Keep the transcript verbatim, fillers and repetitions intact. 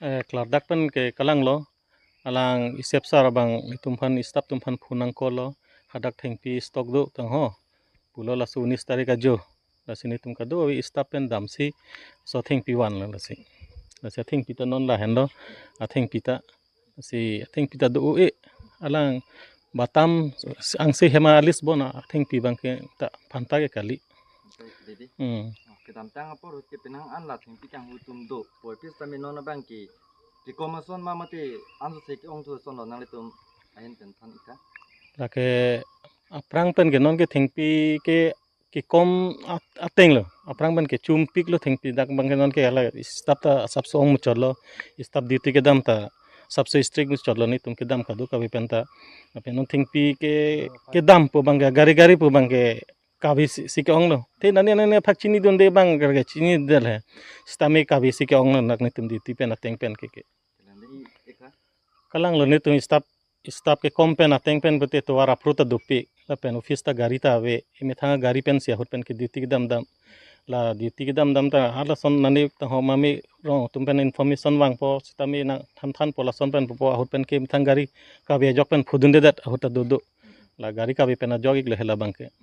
Eh, klardak pen ke kalanglo, alang isep sar abang itum aphan, staff atum aphan phone nangkolo, hadak thengpi stock do tangho pulo, laso unis tarik ajo, lasi netum kadokave staff pen damsi laso thengpi vanlo lasi. Lasi athengpi ta non lahenlo, athengpi ta, lasi athengpi ta do-o-e, alang batam angse hema alis bona athengpi abang ke ta phanta ke kali. Didi. Hmm. Oh, kedamtang apor ahut ke penang an la thengpi kanghu atum do. Puvoiphit sitame non abang ke kekom ason ma mate anso se ke-ong thu ason lo nanglitum ahin pen than ik tha? Lake aphrang pen ke non ke thengpi ke kekom at-, ateng lo. Aphrang pen ke chumpik lo thengpi, dak abang ke non ke hala staff ta asapso ong muchot lo. Staff duty kedam ta asapso strict muchot lo, netum kedam kadokave pen ta. Lapen non thengpi ke kedam pu abang ke gari gari pu abang ke kave si, si ke-ong lo. Te nani nani aphak chinidunde abang ke chinidel he. Sitame kave si ke-ong lo, nak netum duty pen ateng pen ke ke. Kalanglo, netum staff, staff kekom pen ateng pen pute tovar apro ta dopik. Lapen office ta gari ta ave. Imethang gari pensi ahut pen ke duty kedam dam. La duty kedam dam ta halason nani tangho mami rong atum pen information vangpo, sitame nangthan thanpo, lason pen pupo, ahut pen ke imethang gari kave ajok pen phudundedet ahut ta dodo. La gari kave pen ajok iklo hela abang ke.